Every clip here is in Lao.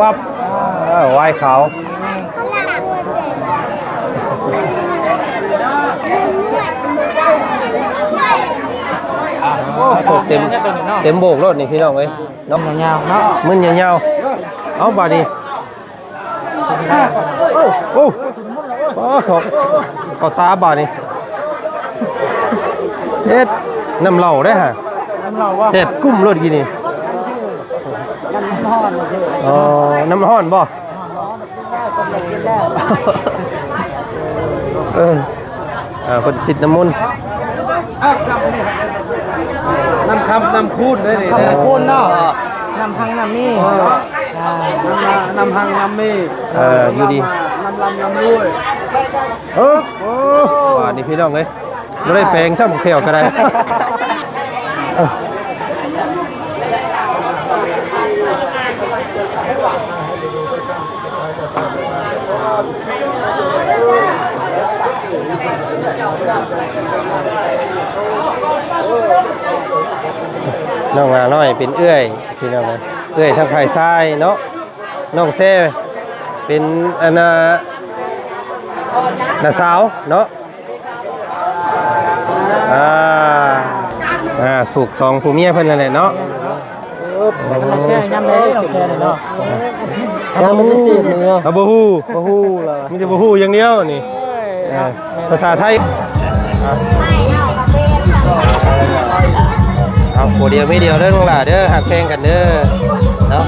ວັບ ເອີ ວາຍຂາວ ໂອ້ ເຕັມ ເຕັມໂບກໂລດນີ້ພີ່ນ້ອງເອີຍ ເນາະ ຍາວໆເນາະ ມຶນຍາວໆ ເອົາບາດນີ້ ໂອ້ ໂອ້ ເຂົ້າ ເຂົ້າຕາບາດນີ້ ເຮັດ ນ້ຳເຫຼົ້າເດ້ຫະ ນ້ຳເຫຼົ້າວະ ແຊບກຸ້ມໂລດກີ້ນີ້ ນ້ຳຮ້ອນ ອໍ ນ້ຳຮ້ອນບໍ່? ເອີ ອ່າ ເພິ່ນສິດນ້ຳມົນ ນ້ຳຄຳນ້ຳຄູນເດ້ນີ້ ນ້ຳຄຳນ້ຳຄູນເນາະ ນ້ຳພັງນ້ຳມີ ເອີ ອ່າ ນ້ຳ ນ້ຳຮັງນ້ຳມີ ເອີ ຢູ່ດີ ນ້ຳລຳນ້ຳລວຍ ເອີ ໂອ້ ບາດນີ້ພີ່ນ້ອງເອີຍ ບໍ່ໄດ້ແປງຊ້ຳ ແຂ້ວກໍໄດ້ ນ້ອງຫຼ້ານ້ອຍເປັນເອື້ອຍ ພີ່ນ້ອງເອີຍ ເອື້ອຍທາງຝ່າຍຊາຍເນາະ ນ້ອງແຊເປັນ ອັນນ່າ ນ້າສາວເນາະ ອ່າ ອ່າ ຜູກສອງຜົວເມຍເພິ່ນນັ້ນແຫຼະເນາະ ນ້ອງແຊຍາມໃດເດ້ ນ້ອງແຊນີ້ເນາະ ຍັງບໍ່ມີຊີບເນາະ ເຮົາບໍ່ຮູ້ ບໍ່ຮູ້ລະ ມີແຕ່ບໍ່ຮູ້ຢ່າງດຽວນີ້ ເອີ ພາສາໄທ ເອົາ ຜົວດຽວເມຍດຽວເດີນ້ອງຫຼ້າເດີ ຮັກແພງກັນເດີເນາະ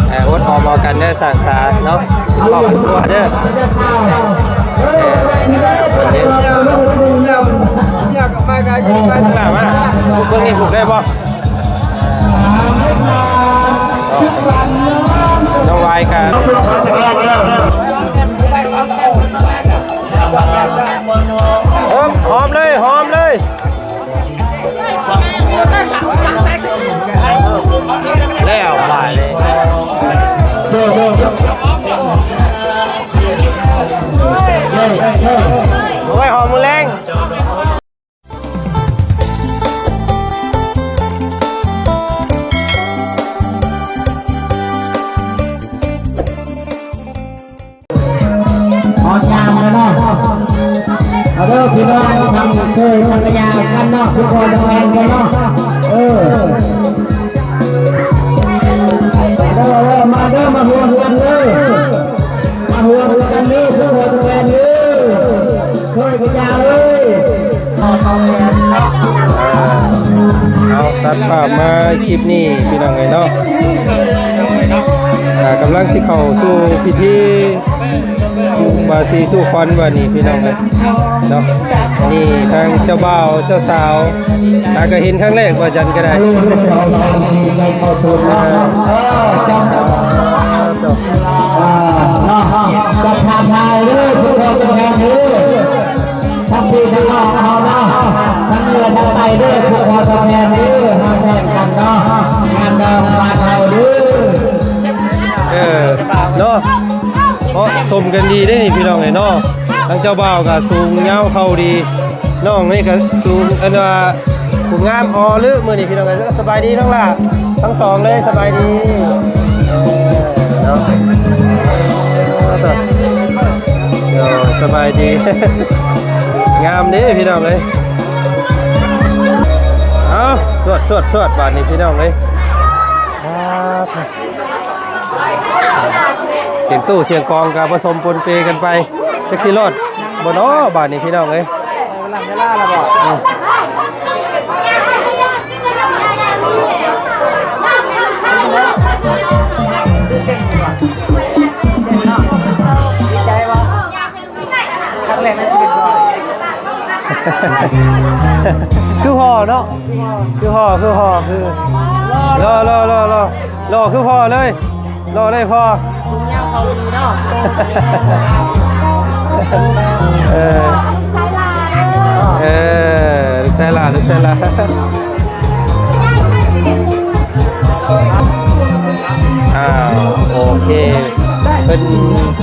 ເອີ ອົດຫອມເອົາກັນເດີ ສ້າງສາເນາະ ຄອບຄົວເດີ ເອີ ເດີ ນ້ອງຫຼ້າມາ ເບິ່ງນີ້ຜູກໄດ້ບໍ່? ນ້ອງວາຍກະ ເອີ ຫອມເລີຍ ຫອມເລີຍ ແລ້ວຫຼາຍເລີຍ ເອົາໄວ້ຫອມມື້ແລງ. ຮອດຍາມແລ້ວເນາະ ເອົາເດີພີ່ນ້ອງ ທັງເຄີຍພັນລະຍາກັນເນາະ ຜູ້ຄອງແຟນກັນເນາະ ເອີ ເດີ ເດີ ມາເດີ ມາຮ່ວມກັນເດີ ມາຮ່ວມກັນເດີ ຜູ້ຄອງແຟນເດີ ເຄີຍກັນຢາເອີຍ. ອ່າ ເອົາ ຕັດພາບມາຄລິບນີ້ພີ່ນ້ອງເອີຍເນາະ ອ່າ ກຳລັງຊິເຂົ້າສູ່ພິທີບາສີສູ່ຂວັນບາດນີ້ພີ່ນ້ອງເອີຍເນາະ ນີ້ທາງເຈົ້າບ່າວເຈົ້າສາວ ອ່າ ກະເຫັນຄັ້ງແລກ ບ່າວຈັນກະໄດ້ ອ່າ ເນາະ ຈັບພາບຖ່າຍເດີ ຜູ້ເຮົາເປັນແຂກເດີ ທັງພີ່ທັງນ້ອງເຮົາເນາະ ທັງເໜືອທັງໃຕ້ເດີ ພວກເຮົາຕົວແທນເດີ ເຮົາແທນກັນເນາະ ງານດອງບ້ານເຮົາເດີ ເອີ ເນາະ ເພາະສົມກັນດີເດ້ນີ້ພີ່ນ້ອງເອີຍເນາະ ທັງເຈົ້າບ່າວກະສູງຍາວເຂົ່າດີ ນ້ອງນີ້ກະສູງ ອັນວ່າ ຜູ້ງາມອໍລຶມື້ນີ້ພີ່ນ້ອງເອີຍ ສະບາຍດີນ້ອງຫຼ້າ ທັງສອງເລີຍ ສະບາຍດີ ເອີ ເນາະ ເອີ ສະບາຍດີ ງາມເດ້ພີ່ນ້ອງເອີຍ ເອົາ ສວດ ສວດ ສວດ ບາດນີ້ພີ່ນ້ອງເອີຍ ອ່າ ສຽງຕູ້ສຽງກອງກະປະສົມປົນເປກັນໄປ ຈັກຊິລອດບໍ່ນໍບາດນີ້ພີ່ນ້ອງເອີຍ ເວລາແລ້ວບໍ່? ດີໃຈບໍ່? ຄັ້ງແລກໃນຊີວິດບໍ່? ຄືພໍ່ເນາະ ຄືພໍ່ ຄືພໍ່ ຄື ລໍ ລໍ ລໍ ລໍ ລໍ ຄືພໍ່ເລີຍ. ລໍໄດ້ພໍ ສູງຍາວເຂົ້າດີເນາະ ເອີ ເອີ ລູກຊາຍຫຼ້າເດີ ເອີ ລູກຊາຍຫຼ້າ ລູກຊາຍຫຼ້າ ອ່າ ໂອເຄ ເພິ່ນ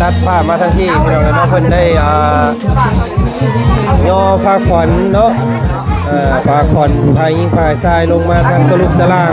ຕັດພາບມາທາງທີ່ ພີ່ນ້ອງເອີຍເນາະ ເພິ່ນໄດ້ ອ່າ ຍໍພາຂວັນເນາະ ເອີ ພາຂວັນ ພາຍິງ ພາຊາຍ ລົງມາທາງຕະລຸກຕະລ່າງ.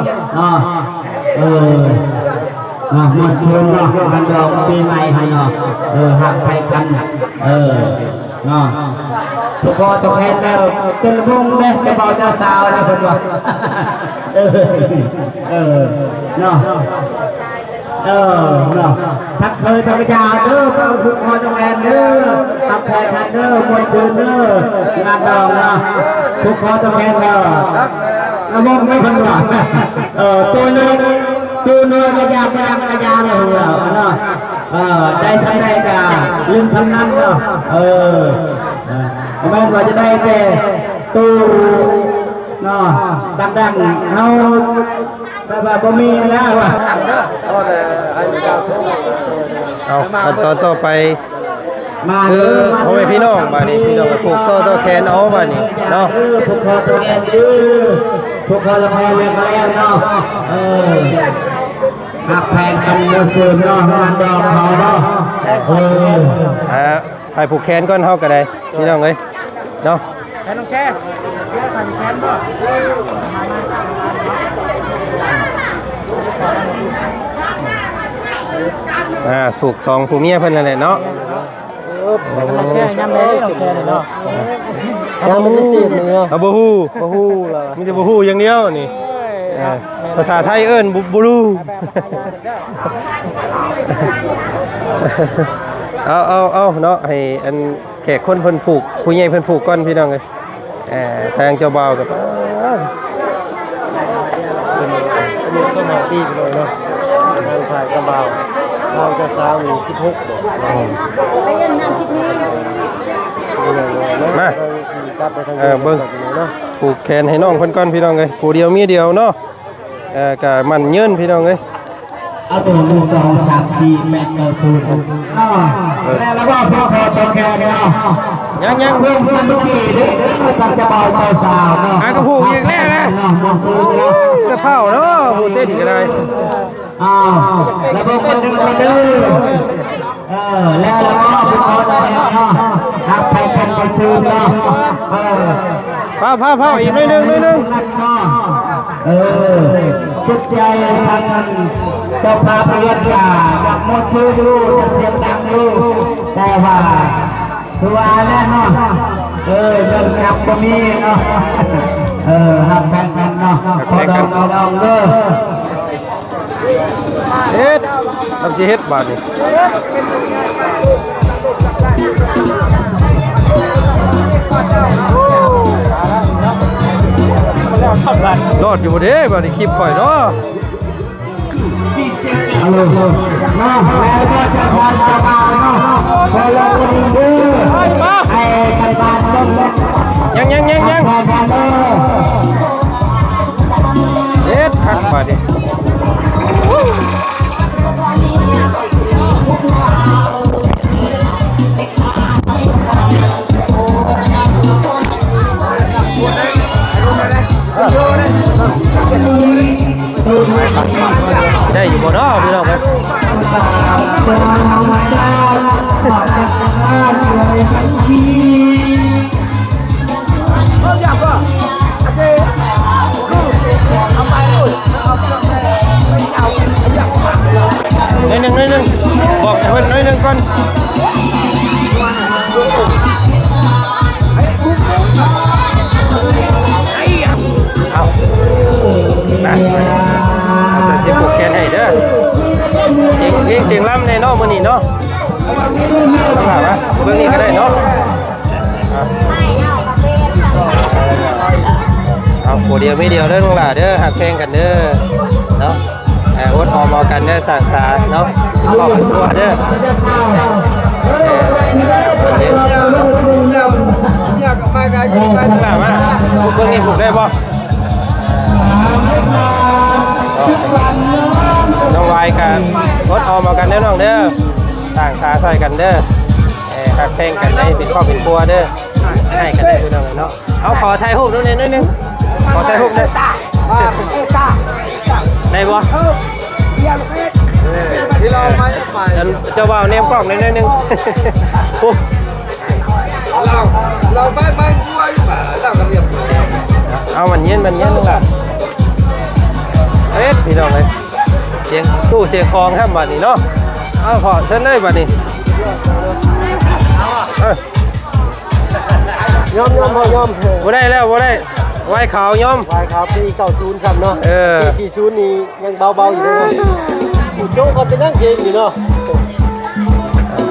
ເນາະ ເອີ ເນາະ ມ່ວນຊື່ນເນາະ ງານດອງປີໃໝ່ເຮົາເນາະ ເອີ ຮັກໃຜກັນ ເອີ ເນາະ ທຸກພໍ່ທຸກແມ່ເດີ ເປັນວົງເດ້ ເຈົ້າບ່າວເຈົ້າສາວເດ້ ເພິ່ນວ່າ ເອີ ເອີ ເນາະ ເອີ ເນາະ ທັກເຄີຍທຳມະດາເດີ ທຸກພໍ່ທຸກແມ່ເດີ ຮັກແພງກັນເດີ ມ່ວນຊື່ນເດີ ງານດອງເນາະ ທຸກພໍ່ທຸກແມ່ເດີ ລະວົງໄວ້ເພິ່ນວ່າ ເອີ ໂຕນ້ອຍ ໂຕນ້ອຍກະຢາ ກະຢາ ກະຢາແລ້ວເນາະ ເອີ ໄດ້ສ່ຳໃດກະເລື່ອງສ່ຳນັ້ນເນາະ ເອີ ເອີ ບໍ່ແມ່ນວ່າຈະໄດ້ແຕ່ໂຕເນາະ ດັງໆ ເຮົາ ແບບວ່າບໍ່ມີແລ້ວວ່າ ເອົາ ຂັ້ນຕອນຕໍ່ໄປ ມາ ຄື ເດີ ພໍ່ແມ່ພີ່ນ້ອງ ບາດນີ້ພີ່ນ້ອງກໍຜູກຕໍ່ຕໍ່ແຂນເອົາບາດນີ້ເນາະ ເອີ ຜູກຕໍ່ຕໍ່ແຂນເດີ ຜູກຕໍ່ແຂນແລ້ວກໍແລ້ວເນາະ ເອີ ຮັກແພງກັນເດີ ເຊີນເນາະ ງານດອງເຮົາເນາະ ເອີ ອ່າ ໃຫ້ຜູກແຂນກ່ອນເຮົາກໍໄດ້ ພີ່ນ້ອງເອີຍເນາະ ໃຫ້ນ້ອງແຊ ໃຫ້ຜູກແຂນບໍ່ ອ່າ ຜູກສອງຜົວເມຍເພິ່ນນັ້ນແຫຼະເນາະ ນ້ອງແຊຍາມໃດ ນ້ອງແຊນີ້ເນາະ ຍາມມັນມີຊີດນີ້ເນາະ ເຮົາບໍ່ຮູ້ ບໍ່ຮູ້ລະ ມີແຕ່ບໍ່ຮູ້ຢ່າງດຽວນີ້ ເອີ ພາສາໄທເອີ້ນ ບໍ່ ບໍ່ຮູ້ ເອົາ ເອົາ ເອົາເນາະ ໃຫ້ອັນ ແຂກຄົນເພິ່ນຜູກ ຜູ້ໃຫຍ່ເພິ່ນຜູກກ່ອນພີ່ນ້ອງເອີຍ ເອີ ທາງເຈົ້າບ່າວກໍ ເປັນ ເປັນຄົນຫ້າສິບເນາະ ທາງຝ່າຍເຈົ້າບ່າວ ທາງເຈົ້າສາວນີ້ສິບຫົກບໍ ມາ ເອີ ເບິ່ງ ຜູກແຂນໃຫ້ນ້ອງເພິ່ນກ່ອນພີ່ນ້ອງເອີຍ ຜູ້ດຽວເມຍດຽວເນາະ ເອີ ກະໝັ້ນຍືນພີ່ນ້ອງເອີຍ ເອົາໂຕໜຶ່ງ ສອງ ສາມ ສີ່ ແປດ ເກົ້າ ສູນ ເນາະ ແລ້ວລະບໍ່ ພໍ່ແກ່ເນາະ ຍັງໆ ເລື່ອງເພື່ອນເມື່ອກີ້ເດ້ ເອີ ກັບເຈົ້າບ່າວເຈົ້າສາວເນາະ ຫາກະຜູກອີກແລ້ວນະ ເນາະ ມ່ວນຊື່ນເນາະ ກະເຜົາເນາະ ຜູ້ເຕັ້ນກະໄດ້ ອ້າວ ລະບໍ່ຄົນໜຶ່ງຄົນເດີ ເອີ ແລ້ວລະບໍ່ ຜູ້ຂໍແລ້ວເນາະ ຮັກໃຜກັນໄປຊື່ນເນາະ ເອີ ພາວໆ ອີກໜ້ອຍໜຶ່ງ ໜ້ອຍໜຶ່ງ ເອີ ຈິດໃຈທາງເຈົ້າພາບເຮືອນກະຢາກມ່ວນຊື່ນຢູ່ ຢາກສຽງດັງຢູ່ ແຕ່ວ່າຄືວ່າແຫຼະເນາະ ເອີ ເງິນຄຳບໍ່ມີເນາະ ເອີ ຮັກແພງກັນເນາະ ພໍ່ດອງ ພໍ່ດອງເດີ. ເຮັດ ມັນຊິເຮັດບາດນີ້ ລອດຢູ່ບໍ່ເດ້ ບາດນີ້ຄລິບຂ້ອຍເນາະ ຍັງໆໆໆ ເຮັດຄັກບາດນີ້. ໄດ້ຢູ່ບໍ່ເນາະພີ່ນ້ອງເອີຍ? ໜ້ອຍໜຶ່ງ ໜ້ອຍໜຶ່ງ ບອກໃຫ້ເພິ່ນໜ້ອຍໜຶ່ງກ່ອນ. ເອົາ ນະ ເອົາ ຈະຊິຜູກແຂນໃຫ້ເດີ. ສຽງເພງສຽງລຳແນ່ເນາະ ມື້ນີ້ເນາະ. ເບິ່ງນີ້ກໍໄດ້ເນາະ. ເອົາ ຜູ້ດຽວເມຍດຽວເດີນ້ອງຫຼ້າເດີ ຮັກແພງກັນເດີເນາະ. ເອີ ອົດອອມເອົາກັນເດີ ສ້າງສາເນາະ ຄອບຄົວເດີ. ເອີ ເບິ່ງນີ້ຜູກໄດ້ບໍ່? ນ້ອງວາຍກັນ ອົດອອມເອົາກັນເດີນ້ອງເດີ ສ້າງສາຊ່ອຍກັນເດີ. ເອີ ຮັກແພງກັນໃຫ້ເປັນຄອບເປັນຄົວເດີ ໃຫ້ກັນໄດ້ພີ່ນ້ອງເນາະ. ເອົາ ຂໍຖ່າຍຮູບນຳແດ່ໜ້ອຍໜຶ່ງ ຂໍຖ່າຍຮູບແດ່ ໄດ້ບໍ່? ເອີ ເຈົ້າບ່າວແນມກ້ອງແດ່ໜ້ອຍໜຶ່ງ. ເອົາ ມັນເຢັນ ມັນເຢັນລະ. ເອີ ສຽງຕູ້ສຽງຂອງແທ້ບາດນີ້ເນາະ. ເອົາພໍ່ ເຊີນເລີຍບາດນີ້. ເອີ ຍອມ ຍອມ ພໍ່ ຍອມ. ບໍ່ໄດ້ແລ້ວ ບໍ່ໄດ້. ວາຍຂາວຍອມ ວາຍຂາວປີເກົ້າສິບຊ້ຳເນາະ. ເອີ ປີສີ່ສິບນີ້ຍັງເບົາໆຢູ່ເດ້. ໂຈະກໍເປັນນາງເອກຢູ່ເນາະ.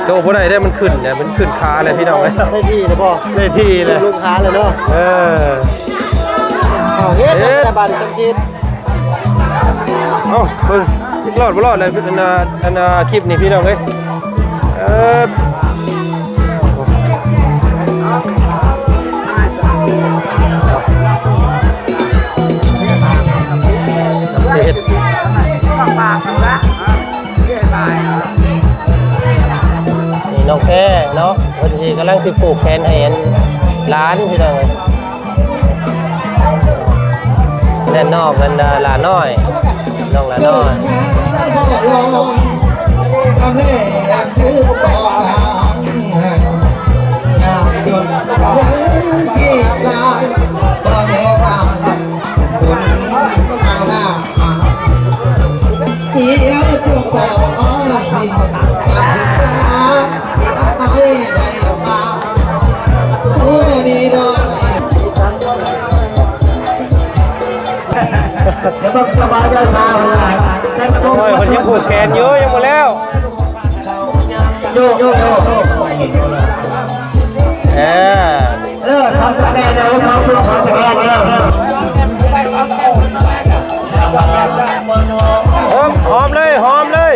ໂຈະບໍ່ໄດ້ເດ້ ມັນຂຶ້ນແລ້ວ ມັນຂຶ້ນຂາແລ້ວພີ່ນ້ອງເອີຍ. ໄດ້ທີ່ແລ້ວບໍ່? ໄດ້ທີ່ແລ້ວ ລົງຂາແລ້ວເນາະ. ເອີ ເອົາເຮັດແລ້ວ ແຕ່ບາດນີ້ຕ້ອງເຮັດ. ເອົ້າ ເບິ່ງ ລອດບໍ່ລອດແລ້ວ ອັນນ່າ ອັນນ່າ ຄລິບນີ້ພີ່ນ້ອງເອີຍ. ເອີ ຊິເຮັດ ນີ້ນ້ອງແຊເນາະ ເພິ່ນຊິກຳລັງຊິຜູກແຂນໃຫ້ອັນຫຼານພີ່ນ້ອງເອີຍ. ແມ່ນນ້ອງອັນ ຫຼານ້ອຍ ນ້ອງຫຼານ້ອຍ. ໂອ້ຍ ເພິ່ນຍັງຜູກແຂນຢູ່ ຍັງບໍ່ແລ້ວ. ໂຍກ ໂຍກ ໂຍກ ເອີ ເອີ ເຂົາສະແກນເດີ ເຂົາ ເຂົາສະແກນເດີ. ຫອມ ຫອມເລີຍ ຫອມເລີຍ.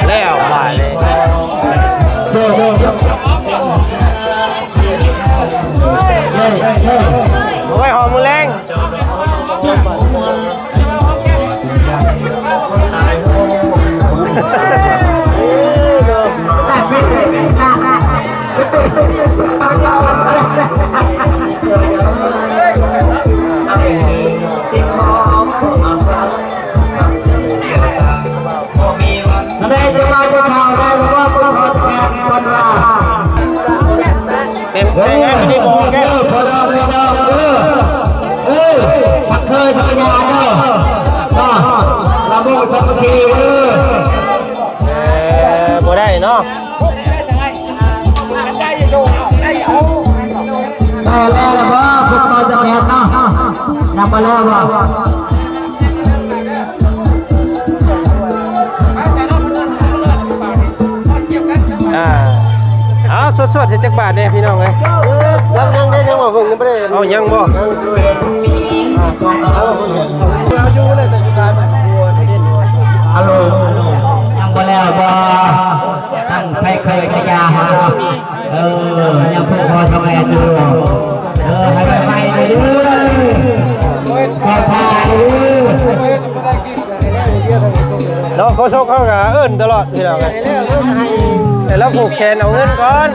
ແລ້ວບາດນີ້ ໂອ້ຍ ຫອມມື້ແລງ. ເຕັມ ເຕັມ ເຕັມ ເອີ ພໍດອກ ພໍດອກ ເອີ ເອີ ພັກເຄີຍພັກຍາເດີ ລະບົບສາມັກຄີ ເອີ ເອີ ບໍ່ໄດ້ເນາະ. ໄດ້ແລ້ວລະບໍ່? ພວກເຮົາຈະແມ່ນເນາະ ຍັງບໍ່ແລ້ວບໍ່? ອ່າ ເອົາ ສົດໆ ເຮັດຈັກບາດແດ່ພີ່ນ້ອງເອີຍ. ຍັງ ຍັງເດ້ ຍັງບໍ່ເບິ່ງ ຍັງບໍ່ໄດ້. ເອົາ ຍັງບໍ່? ອາໂລ ອາໂລ ຍັງບໍ່ແລ້ວບໍ່? ຕັ້ງໃຜເຄີຍກະຢ່າຫາ ເອີ ຍັງເພິ່ງພໍສະແຫວນຢູ່ ເອີ ໃຫ້ໄວໆເດີ ຂໍພາເດີ. ເນາະ ໂຄສົກເຮົາກະເອີ້ນຕະຫຼອດພີ່ນ້ອງເອີຍ ໃຫ້ລາວຜູກແຂນເອົາເງິນກ່ອນ.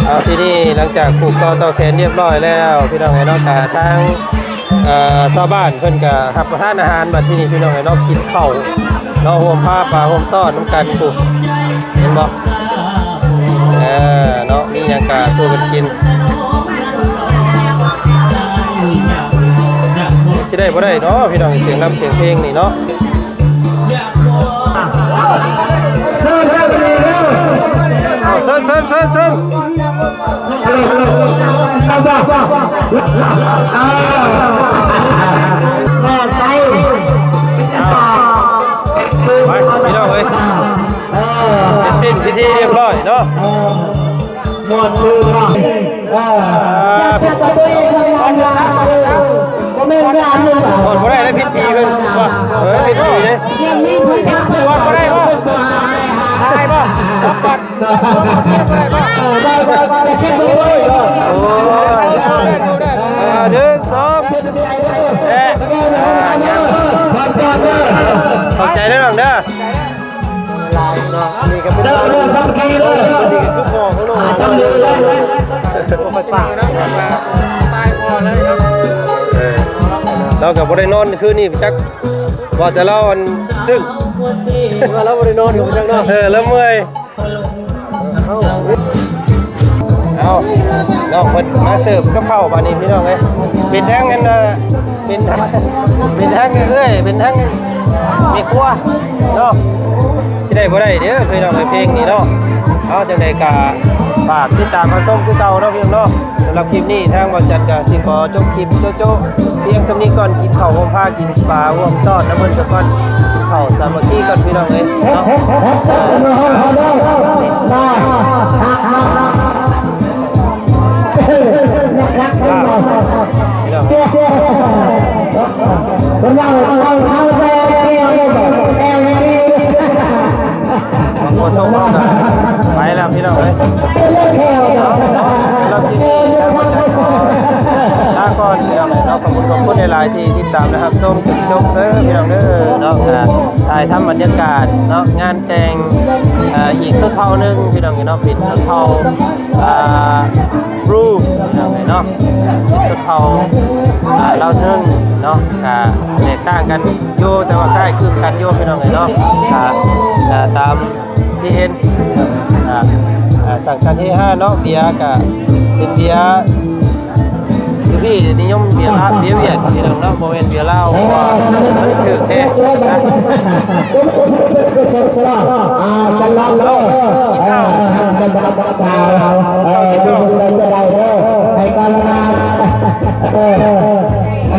ເອົາ ທີນີ້ຫຼັງຈາກຜູກຕໍ່ຕໍ່ແຂນຮຽບຮ້ອຍແລ້ວພີ່ນ້ອງເອີຍເນາະ ກະທາງ ເອີ ຊາວບ້ານເພິ່ນກະຮັບປະທານອາຫານ ບາດທີນີ້ພີ່ນ້ອງເອີຍເນາະ ກິນເຂົ້າເນາະ ຮ່ວມພາປາຮ່ວມຕ້ອນນຳກັນພຸ້ນ ເຫັນບໍ່? ເອີ ເນາະ ມີຫຍັງກະສູ່ກັນກິນ. ຊິໄດ້ບໍ່ໄດ້ເນາະພີ່ນ້ອງ ສຽງລຳສຽງເພງນີ້ເນາະ. ເຊີນ ເຊີນ ເຊີນ ເຊີນ. ໄປ ພີ່ນ້ອງເອີຍ ເສັດສິ້ນພິທີຮຽບຮ້ອຍເນາະ. ມ່ວນຊື່ເນາະ ເອີ ຈັດຈັດຕົວເອງທຳງານ ບໍ່ແມ່ນງານນີ້ ບໍ່ໄດ້ ໄດ້ຜິດຜີເລີຍ ເອີ ຜິດຜີເລີຍ. ຍັງມີຜູ້ພັກເພິ່ນບໍ່ໄດ້ບໍ່? ໄດ້ບໍ່? ໄດ້ບໍ່? ໄດ້ບໍ່? ໄດ້ບໍ່? ໄດ້ບໍ່? ໄດ້ບໍ່? ໂອ້ຍ ອ່າ ໜຶ່ງ ສອງ ແອະ ອ່າ ຂອບໃຈເດີນ້ອງເດີ. ຫຼາຍເນາະ ອັນນີ້ກໍເປັນ ເອີ ອັນນີ້ກໍຄືພໍ່ຂອງນ້ອງ ອ່າ ຈຳເລີຍເລີຍ ບໍ່ຄ່ອຍປາກ ຕາຍພໍ່ເລີຍເນາະ. ເອີ ລາວກໍບໍ່ໄດ້ນອນຄືນນີ້ຈັກ ວ່າແຕ່ລາວອັນຊຶ້ງ ວ່າລາວບໍ່ໄດ້ນອນກໍບໍ່ຈັກເນາະ. ເອີ ລາວເມື່ອຍ. ເອົາ ເນາະ ເພິ່ນມາເສີບກັບເຂົ້າບາດນີ້ພີ່ນ້ອງເອີຍ ເປັນທັງອັນ ເປັນທັງ ເປັນທັງເອື້ອຍ ເປັນທັງແມ່ຄົວເນາະ ຊິໄດ້ບໍ່ໄດ້ເດີພີ່ນ້ອງເອີຍ ເພງນີ້ເນາະ. ເອົາ ຈັ່ງໃດກະຝາກຕິດຕາມຮັບຊົມຄືເກົ່າເນາະພີ່ນ້ອງເນາະ. ສຳລັບຄລິບນີ້ທາງບ່າວຈັນກະຊິຂໍຈົບຄລິບໂຈະໆພຽງສ່ຳນີ້ກ່ອນ. ກິນເຂົ້າຮ່ວມພາ ກິນປາຮ່ວມຕອນນຳເພິ່ນສາກ່ອນ ກິນເຂົ້າສາມັກຄີກ່ອນພີ່ນ້ອງເອີຍເນາະ. ບາງຄົນສົ່ງມາກໍໄປແລ້ວພີ່ນ້ອງເອີຍ. ເອົາເນາະ ສຳລັບຄລິບນີ້ທາງບ່າວຈັນຂໍລາກ່ອນພີ່ນ້ອງເອີຍເນາະ. ຂອບຄຸນ ຂອບຄຸນຫຼາຍໆທີ່ຕິດຕາມ ແລະ ຮັບຊົມຈົນຈົບເດີພີ່ນ້ອງເດີເນາະ. ກະຖ່າຍທຳບັນຍາກາດເນາະ ງານແຕ່ງ ເອີ ອີກຊົນເຜົ່າໜຶ່ງພີ່ນ້ອງເອີຍເນາະ ເປັນຊົນເຜົ່າ ອ່າ ບຣູພີ່ນ້ອງເອີຍເນາະ ເປັນຊົນເຜົ່າ ອ່າ ລາວເທິງເນາະ ກະແຕກຕ່າງກັນຢູ່ ແຕ່ວ່າຄ້າຍຄືກັນຢູ່ພີ່ນ້ອງເອີຍເນາະ. ກະ ກະຕາມທີ່ເຫັນ ກະ ກະສັງສັນເຮຮາເນາະ. ເບຍກະເປັນເບຍ ຢູ່ພີ້ນິຍົມເບຍລາວ ເບຍຫວຽດພີ່ນ້ອງເນາະ ບໍ່ແມ່ນເບຍລາວ ເພາະວ່າມັນຖືກແທ້ນະ. ເອົາ ກິນເຂົ້າ ເຂົ້າກິນເຂົ້າ ໄປກ່ອນນ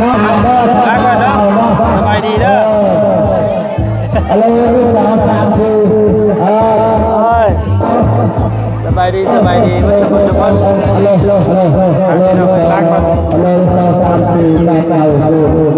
ະ ລາກ່ອນເນາະ ສະບາຍດີເດີ. ໂອ້ຍ ສະບາຍດີ ສະບາຍດີເບິດທຸກຄົນ ທຸກຄົນ ລາກ່ອນ.